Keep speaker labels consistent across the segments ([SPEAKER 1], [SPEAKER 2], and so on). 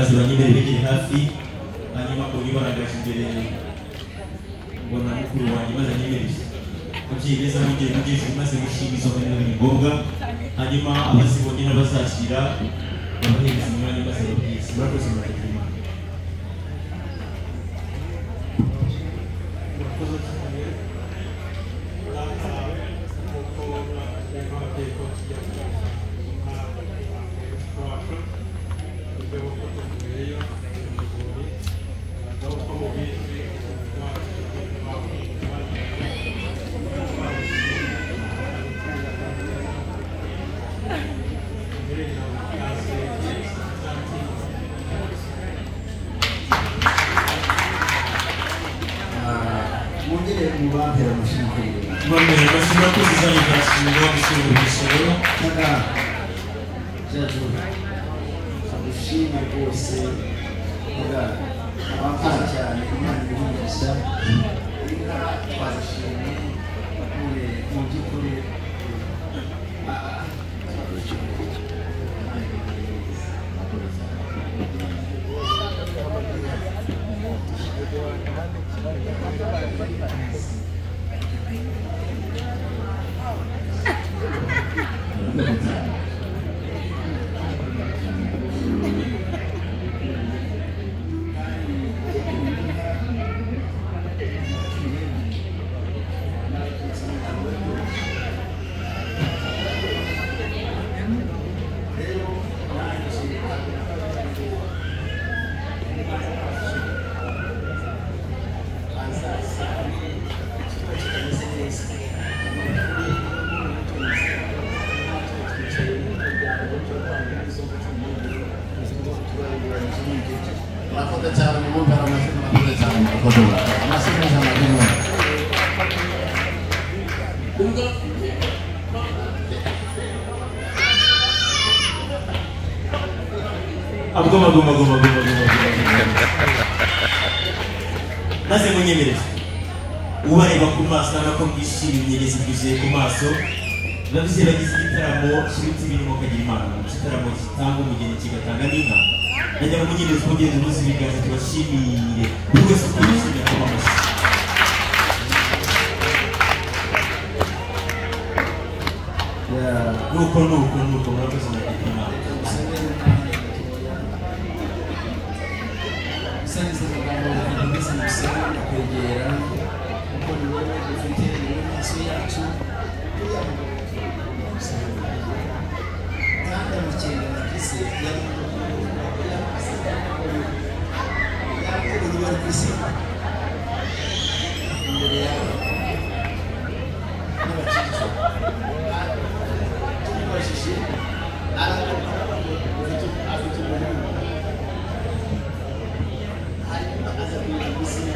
[SPEAKER 1] Maze banyemere begere hafi, hanyuma mbonye baragaje imbere mbona mukuru wanjye maze anyemereye. Ababyeyi beza mwongere mujye hejuru maze mushime izo nka niba biri ngombwa, hanyuma abazibonye n'abazakira babahereze umwanya maze babwize. Murakoze, murakagira Imana.
[SPEAKER 2] Murakoze cyane data, nk'uko mwatubwiye nk'ababyeyi ko tujya kuza inka wacu uburyo bwo tuvuyeyo mu rwuri, nk'uko mubizi wacu.
[SPEAKER 3] Mwongere mubampera amashyi.
[SPEAKER 1] Bamwe amashyi. Murakoze, zanyu zashingwa gushyira urwisoro.
[SPEAKER 3] Kaka Jaju, ushime rwose kaka, abakoze cyane, Imana iguhe. Inka twazishimye none mu by'ukuri rero nanjye azasange ikigo kitameze neza. Ni ukuri n'umutunzi natwe twicaye mu muryango turatanga izo 12 turarenguranyije n'umukecuru.
[SPEAKER 4] Murakoze cyane, mumumpera amashyi. Murakoze cyane, murakoze. Amashyi menshi, amashyi menshi.
[SPEAKER 1] Goma goma goma goma goma goma. Maze munyemerere, ubareba ku maso urabona ko mwishimye, imyegezi byuzuye ku maso. Bavuze bagize igitaramo kiruta ibintu, mukagira Imana. Igitaramo gitanga umugeni kigatanga n'inka. Najya mu munyemerere twongere duhuze ibiganza tubashimire, buri wese uko yishimiye akoma amashyi. Nuko nuko nuko, murakoze, muragira Imana.
[SPEAKER 3] Gusangiza amagambo reka nkomeze ngusabe, ndakwegera kuko ni wowe dufite, ni wowe maso yacu. Uriya mugabo tugomba kandi amakenga nagize yari yakubonye bari kwisiga imbere yawe n'abakecuru, tumubajije aravuga afite umuhungu, hanyuma aza kuza gusinya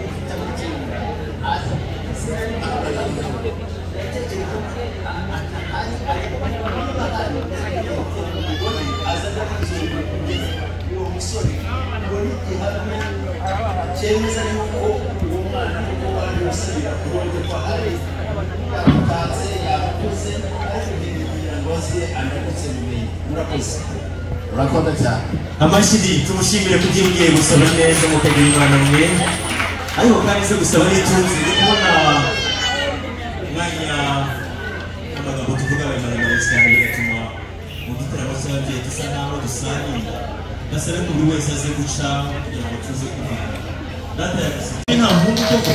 [SPEAKER 3] ufite amakenga aza ndatekereza ko atahazi, ariko niba ahari aza no kuzungura uwo musore ngo ni igihamya cyemeza yuko uwo mwana kuko wari usubira kubona ko ahari yamutatse yamukuze, ariko nkeneye kugira ngo aze anamutse mumenye. Murakoze.
[SPEAKER 4] Urakoze cyane.
[SPEAKER 1] Amashyi, tumushimire ku byo ugiye gusaba neza, mukagira Imana mwe. Ariko kandi se gusaba n'itunze ndi kubona umwanya amagambo tuvuga abaye maremare cyane, bigatuma mu gitaramo cy'ababyeyi dusa nkaho dusangira. Basabe ko buri wese aze guca kugira ngo tuze kumvikana. Data yagusize nta muhungu koko.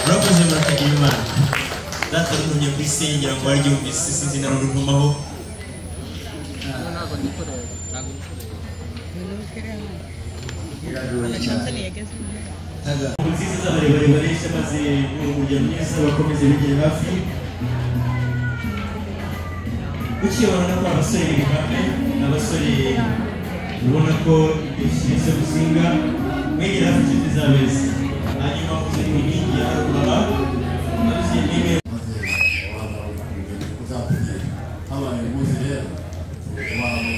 [SPEAKER 1] Murakoze, murakagira Imana. Data runtumye ku isi, ngira ngo waryo yumvise, sinzi na runtumaho.
[SPEAKER 3] Biragoye cyane.
[SPEAKER 1] Nziza z'abarebare bareshya, maze mu umuryango mwiza bakomeze bigere hafi. Ukibona ko abasore b'ibihame ni abasore ubona ko ibishyize gusinga, mwegera hafi inshuti z'abeza, hanyuma muze ku nkingi ya haruguru maze nimwe.
[SPEAKER 4] Maze uzatugire habaye umunsi rero wawe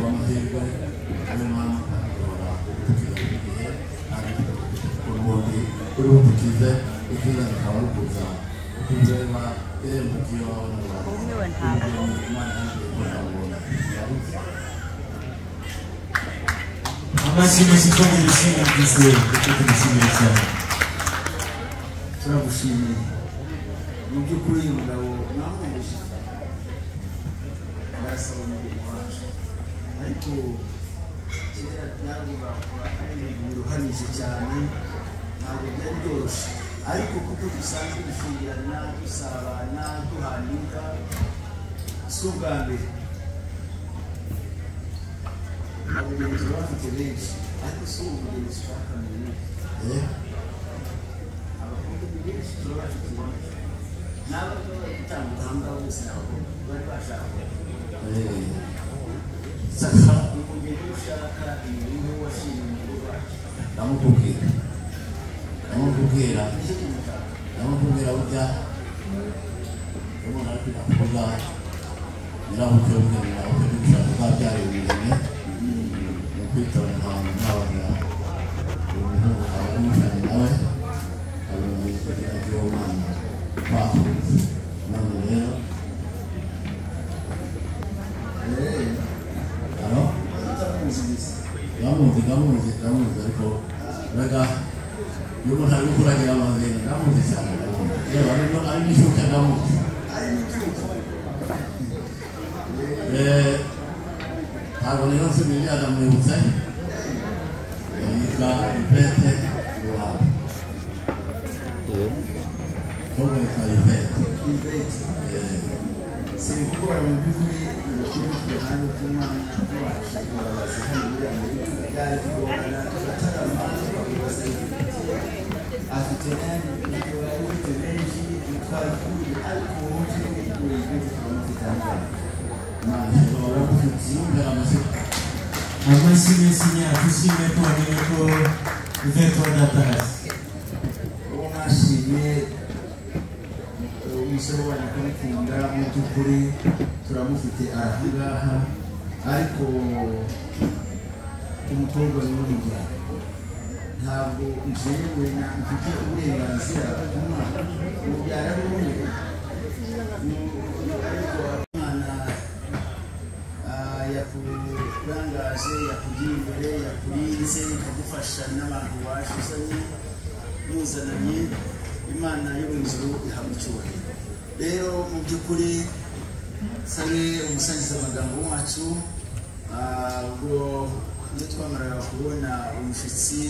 [SPEAKER 4] w'amahirwe, niyo mpamvu ashobora kutubwira buri gihe kandi ubundi uri butukize. Icyiza kikaba ari ukuza kureba irembo ry'iwawe.
[SPEAKER 1] Amashyi menshi twongere dushimire, reka tumushimire cyane.
[SPEAKER 3] Turagushimiye mu by'ukuri. Uyu mugabo mwamwumvise, arasaba umugeni wacu, ariko kera byagombaga ari ibintu biruhanije cyane, ntabwo byari byoroshye, ariko kuko dusanzwe dufungirana, dusabana, duhana inka, si ubwa mbere. Abageni bafite benshi, ariko si umugeni ushaka mu abakobwa ni benshi turabafite, n'abo bari gutambuka aha ngaha bose ni abakobwa bari bashaka.
[SPEAKER 4] Sasa
[SPEAKER 3] umugeni ushaka ni niwe washimye mu rugo rwacu.
[SPEAKER 4] Ndamukubwira, ndamukubwira.
[SPEAKER 3] Nicyo kintu ushaka.
[SPEAKER 4] Ndamukubwira. Burya iyo umuntu ari kwiga kuvuga nyirabukwe, burya nyirabukwe n'ushaka kuzabyara umugeni, ni ukwitonda nkabanza nkabaza uyu muhungu nkaba n'umushani nawe nkabimenya kugira ngo uwo mwana twahuze none rero. Alo?
[SPEAKER 3] Utamuzi gusa.
[SPEAKER 4] Ndamuzi, ndamuzi, ndamuzi, ariko mbega iyo umuntu ari gukuragira amazina, ndamuzi cyane, ndamuzi, yewe ari n'ishuka, ndamuzi.
[SPEAKER 3] Ari n'ibyuko.
[SPEAKER 4] Ntabwo niyo nsubiye, ndamwibutse, yitwa Ivete Ruhabo, umukobwa yitwa Ivete.
[SPEAKER 3] Ivete. Sinkubora mu by'ukuri ngo turi ku ruhande rw'umwana wacu, urabaza hano muri Amerika byari kugorana, tugatarama, tukamubaza ibifite afite n'ayandi, ufite benshi twabikuye, ariko wowe uri Ivete turamufite aha ngaha.
[SPEAKER 4] Imana uramufite, yumvira amashyi.
[SPEAKER 1] Amashyi menshi nyacu, ushimye ko wamenye ko Yvette wa data ahari.
[SPEAKER 3] Uwo mwashimye, umusore wanyu akamukunda, mu by'ukuri turamufite aha ngaha, ariko umukobwa ni w'umuryango, ntabwo njyewe na mfite uburenganzira ku mwana ubyara ari umwe, ariko umwana yakurangaje, yakugiye imbere, yakurinze, ikagufasha n'abantu waje uzanye muzananye, Imana yo mu ijuru ihabwa icyubahiro. Rero mu by'ukuri sabe umusangiza amagambo wacu, ubwo iyo twamaraga kubona umushyitsi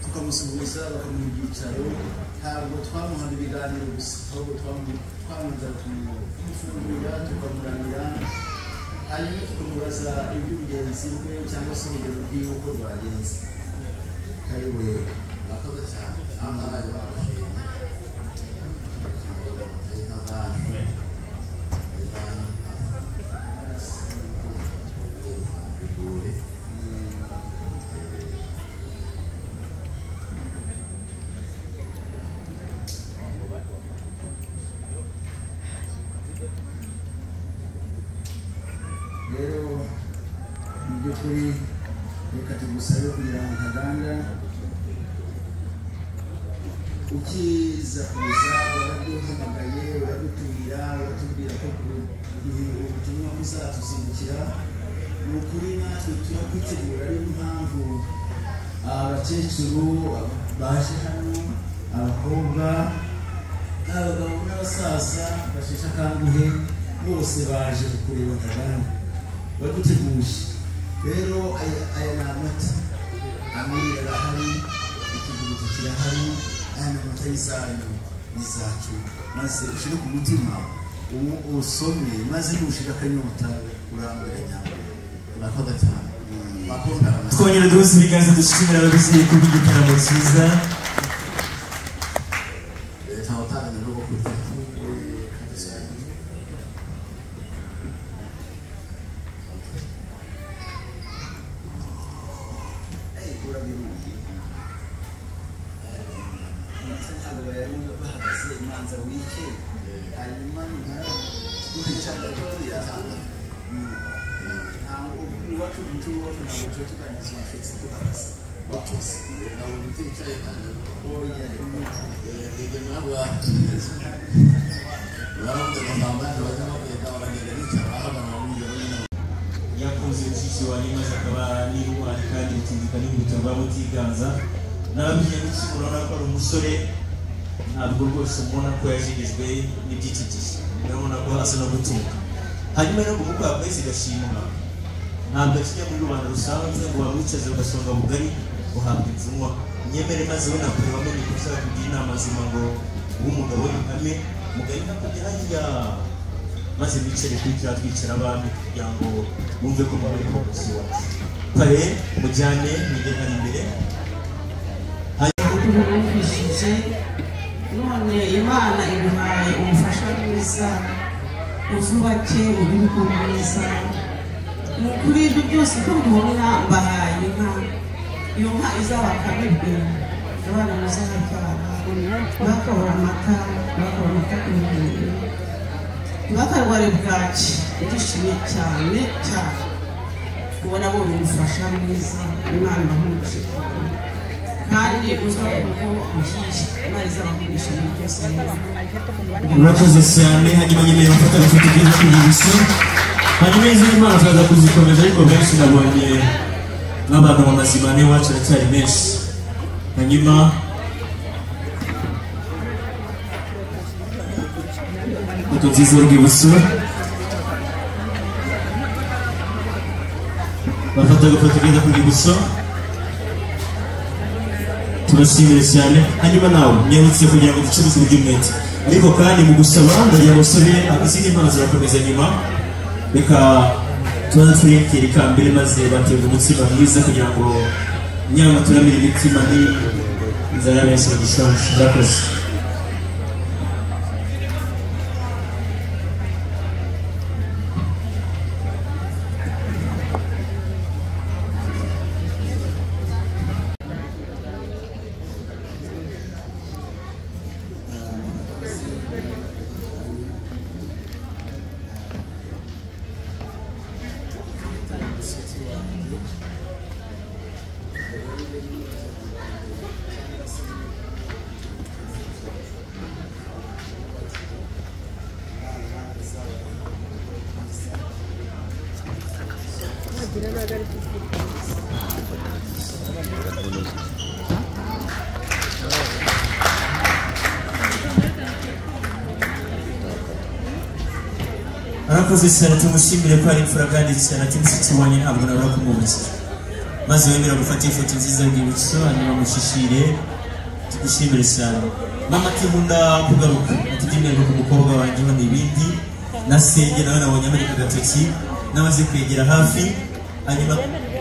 [SPEAKER 3] tukamusuhuza, bakamuha ibyicaro, ntabwo twamuhaga ibiganiro gusa, ahubwo twabanza kumufungurira, tukamuramira, hanyuma tukamubaza iby'ubugenzi bwe cyangwa se urugero rw'iwe uko rwagenze. Karibu rero.
[SPEAKER 4] Murakoze cyane, namwe babashimye inka zacu. Urwuri.
[SPEAKER 3] Rero mu by'ukuri reka tugusabe kugira ngo Ntaganda ukiza kuza waraduhamagaye, uradutumira, uratubwira ko ubutumwa buzatuzindukira. Ni ukuri natwe turakwitegura, ariyo mpamvu abakecuru baje hano, abakobwa, abagabo n'abasaza basheshe akanguhe bose baje kukureba. Ntaganda baduteguye. Rero aya ni amata, amirire arahari, ikivuguto kirahari, aya ni amata y'izanyu n'izacu, maze ushyire ku mutima usome, maze nushira akanyota urambure nyamara.
[SPEAKER 4] Murakoze cyane, bakundana amashyi.
[SPEAKER 1] Twongere duhuze ibiganza dushimira ababyeyi kubw'igitaramo cyiza.
[SPEAKER 4] Leta watanganye no kurya.
[SPEAKER 3] Urabiruye amata, ntabwo bayanywa bahagaze, manza wike, hanyuma numara kwicara gatoya. Ntabwo iwacu umuco w'iwacu, ntabwo tuba tuganiriza umushyitsi duhagaze.
[SPEAKER 4] Wakoze ntabwo uticaye kandi.
[SPEAKER 3] Oya.
[SPEAKER 4] Baravuga ngo bajya bagenda, baragenda bicara, bahagarara nijoro nyine.
[SPEAKER 1] Yakoze. Mushiki wanjye maze akaba n'intwari kandi bitindika n'ikubita rwa Mutiganza. Nababwiye guki, murabona ko ari umusore, ntabwo rwose mubona ko yajegejwe n'iby'iki gihe, murabona ko asa no gutunga. Hanyuma rero ngo umukwe wakwezi gashimwa ntabwo akijya muri rubanda rusanzwe ngo bamwicaze bagasonga bugari uhabwa imvunwa. Nyemere maze we nakure wamenye ko uzakugira inama nzima ngo ube umugabo w'ihame mugari hakurya hariya, maze bicare kuri kiriya twicara abami kugira ngo bumve ko mbabaye ko munsi wacu pare mujyane mwigere hano imbere.
[SPEAKER 5] Numvishije none Imana iguhaye umufasha mwiza, uzubake urugo rwiza. Ni ukuri ibyo byose uko mbibona mbahaye inka, iyo nka izabakamirwe abana muzabyara bakabura amata, bakabura amata ku ruhimbi, ntibakarware bwaki. Ndishimye cyane cyane kubona abonye umufasha mwiza. Imana ibahumugishe kandi uzakuko muhishe, Imana izabahugisha muri byose.
[SPEAKER 1] Murakoze cyane. Hanyuma nyemeye bafata agafoto keza k'urwibutso, hanyuma izindi mpano turaza kuzikomeza, ariko benshi nabonye nk'abantu mu mazima n'iwacu aracyari menshi. Hanyuma ifoto nziza y'urwibutso, bafata agafoto keza k'urwibutso, turashimire cyane. Hanyuma nawe nyarutse kugira ngo ducuruze uburyo umwete, ariko kandi mu gusaba ndagira ngo usabe izindi mpano zirakomeza nyuma. Reka tubanze twerekere ikambere maze baterwa umutsima mwiza kugira ngo nyama turamire imitima n'inzara benshi bagishonje. Murakoze. Arakoze cyane, tumushimire ko ari imfura kandi cyane. Ati mushiki wanjye ntabwo nabura kumubukira, maze wemera gufata ifoto nziza y'urwibutso, hanyuma mushishire, tugushimire cyane. Mama ati nkunda kugaruka, ati by'umwihariko ku mukobwa wanjye hano ibindi na senge nawe nabonye amarika agatoki n'abaze kwegera hafi, hanyuma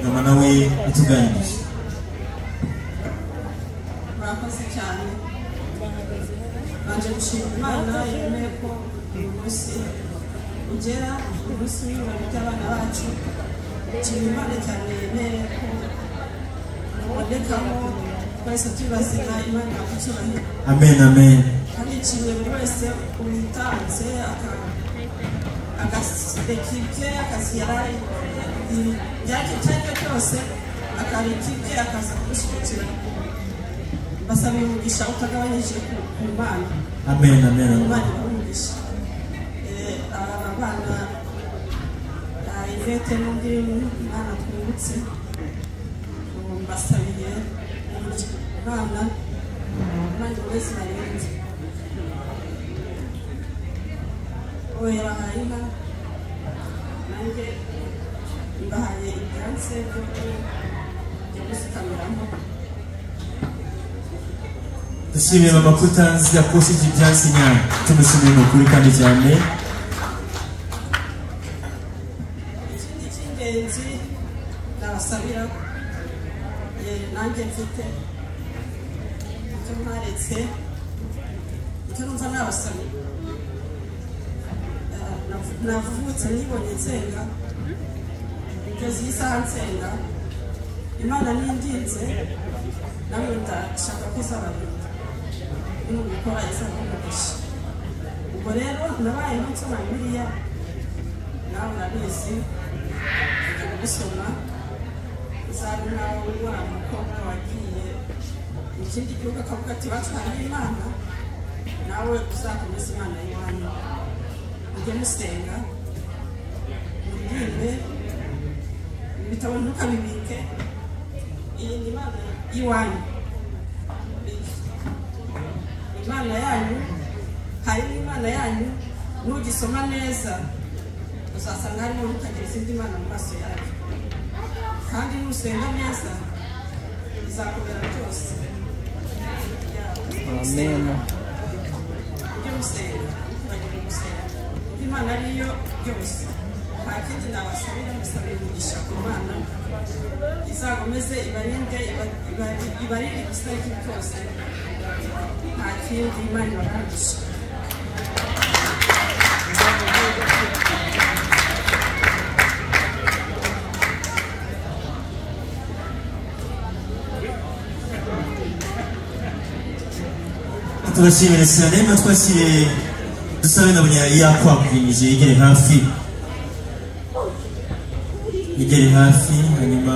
[SPEAKER 1] mama nawe atuganirije.
[SPEAKER 5] Murakoze cyane. Banje gushima Imana yemeye ko uyu munsi ugera, umunsi w'ibirori by'abana bacu. Nshima Imana cyane yemeye ko mubonekamo twese tubazina Imana icyubahiro.
[SPEAKER 1] Amen, amen.
[SPEAKER 5] Kandi nshimiye buri wese witanze agaseka ibye, akashyira ibyacyo icyo ari cyo cyose, akareka ibye akaza kudushyigikira. Mbasabira umugisha utagabanyije ku Mana.
[SPEAKER 1] Amen, amen.
[SPEAKER 5] Imana ibahe umugisha. Aba bana Yvette n'undi mwana twungutse, mbasabiye Imana, Imana ikomeze ibarinde. Uwo yabahaye inka, nanjye mbahaye ibyansi byo gusukamiramo.
[SPEAKER 1] Dushimiye mama ko utanzi yakosheje ibyansi nyine, tumushimiye ni ukuri kandi cyane.
[SPEAKER 5] Ikindi cy'ingenzi nabasabira, nanjye mfite icyo mwaretse, icyo numva nabasabira. Navutse nibonye nsenga, kugeza iyi saha nsenga, Imana nindinze, namwe ndashaka ko izabarinda, nimubikora izabamugisha. Ubwo rero nabaye nsoma Bibiliya, nawe urabizi, ujya kubisoma, uzabe nawe wa mukobwa wagiye mu kindi gihugu akavuga ati iwacu hari Imana, nawe uzakomeza Imana y'iwanyu. Mujye musenga, muririmbe, Ibitabo ntukabibike. Iyi ni Imana y'iwanyu, Imana yanyu, harimo Imana yanyu. Nugisoma neza uzasanga harimo ntukagira izindi mana mu maso yawe, kandi nusenga neza izakubera byose.
[SPEAKER 6] Amen.
[SPEAKER 5] Ujye musenga, ntukibagirwe gusenga, kuko Imana ariyo byose. Nta kindi nabasabira, mbasabira umugisha ku Mana, izakomeze ibarinde, ibarinde igisa n'ikibi cyose. Nta kindi, Imana ibahe.
[SPEAKER 1] Tubashimire cyane. Twakire dusabe na yakwakwimije yegere hafi, yegere hafi, hanyuma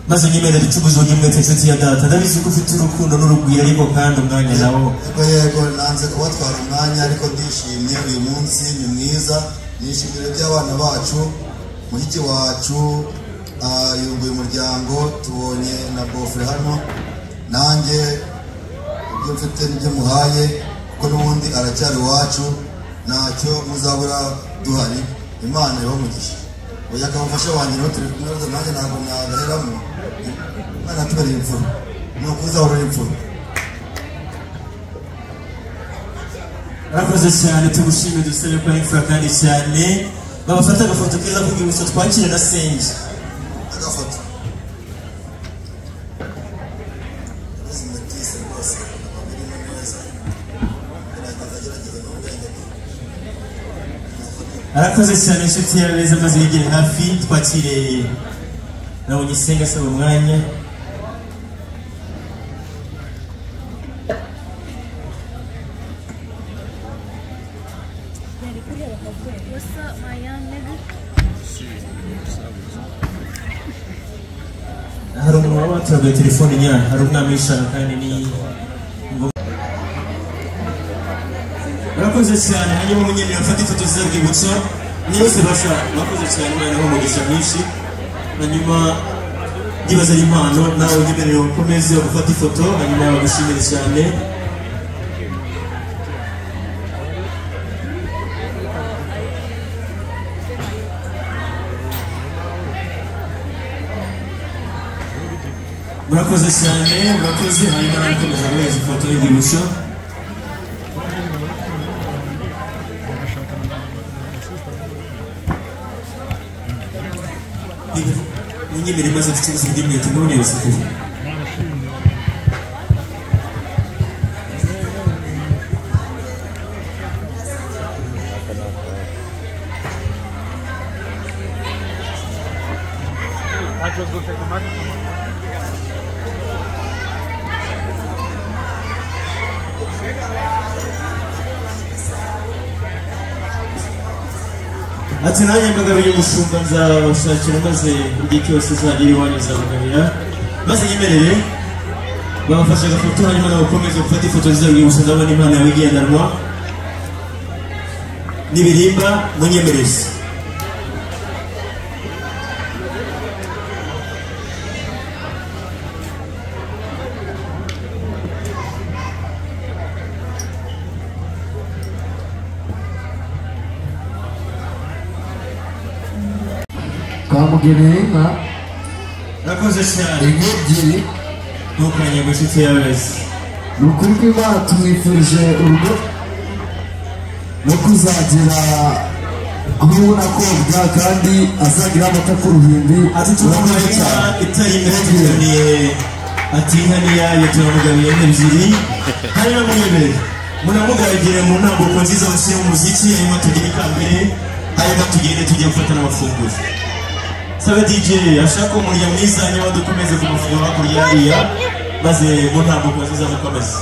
[SPEAKER 1] maze nyemera ricuguzo nyimwete inshuti ya data. Ndabizi ko ufite urukundo n'urugwiro, ariko kandi umwanya nawo.
[SPEAKER 4] Yego yego, nanze kubatwara umwanya, ariko ndishimye. Uyu munsi ni mwiza, nishimire by'abana bacu, mushiki wacu yunguye umuryango, tubonye na bofre hano. Nanjye ibyo mfite nibyo muhaye, kuko n'ubundi aracyari iwacu, ntacyo muzabura duhari. Imana ibahe umugisha. Oya, akamufasha wanjye nawe turi kumwe, nanjye ntabwo nagaheramo. Imana tubereye imfura, ni ukuzahora imfura.
[SPEAKER 1] Murakoze cyane, tugushime, dusabe ko ari imfura kandi cyane. Babafata agafoto keza k'urwibutso, twakire na senge.
[SPEAKER 4] Agafoto ubuzima bwise rwose birimo neza, gerageza gerageza n'ubwenge.
[SPEAKER 1] Arakoze cyane inshuti ya beza, maze yegere hafi twakire nabonye isenga asaba umwanya.
[SPEAKER 7] What's up, my young nigga?
[SPEAKER 1] Hari umuntu waba waturaguye telefone nya, hari umwami w'ishaka kandi ni murakoze cyane. Hanyuma munyemerera mfate ifoto z'urwibutso mwese basha. Murakoze cyane, Imana ibahe umugisha mwinshi. Hanyuma ndibaza ari impano, nawe unyemerere ukomeze gufata ifoto, hanyuma bagushimire cyane. Murakoze cyane, murakoze. Hanyuma nakomeza guheza ifoto y'urwibutso. Munyemere maze ducuruze indi mweto mboneye isuku. Ati nanjye mbagabiye umushumba, nzabashakira maze igihe cyose uzagira iwanyu nzabagabira. Maze nyemerere babafashe agafoto, hanyuma nawe ukomeze gufata ifoto z'urwibutso. Ndabona impano yawe igendanwa n'ibirimba, munyemerere.
[SPEAKER 6] Twamugeneye inka.
[SPEAKER 1] Murakoze cyane.
[SPEAKER 6] Inka ebyiri.
[SPEAKER 1] Ntukanye ngo inshuti yawe wese.
[SPEAKER 6] Ni ukuri kw'Imana tumwifurije urugo no kuzagira aho ubona kobwa, kandi azagira amata ku ruhimbi.
[SPEAKER 1] Ati turamugabiye inka itari imbere tugamiye, ati inka ni iyayo, turamugabiye inka ebyiri. Hanyuma munyemerere munamugabigire mu ntambuko nziza, mushyire umuziki, hanyuma tugire ikambere, hanyuma tugende tujye gufata n'amafunguro. Sabe DJ ashaka umurya mwiza, nyuma dukomeze ku mafunguro hakurya hariya, maze mu ntambuko nziza mukomeze.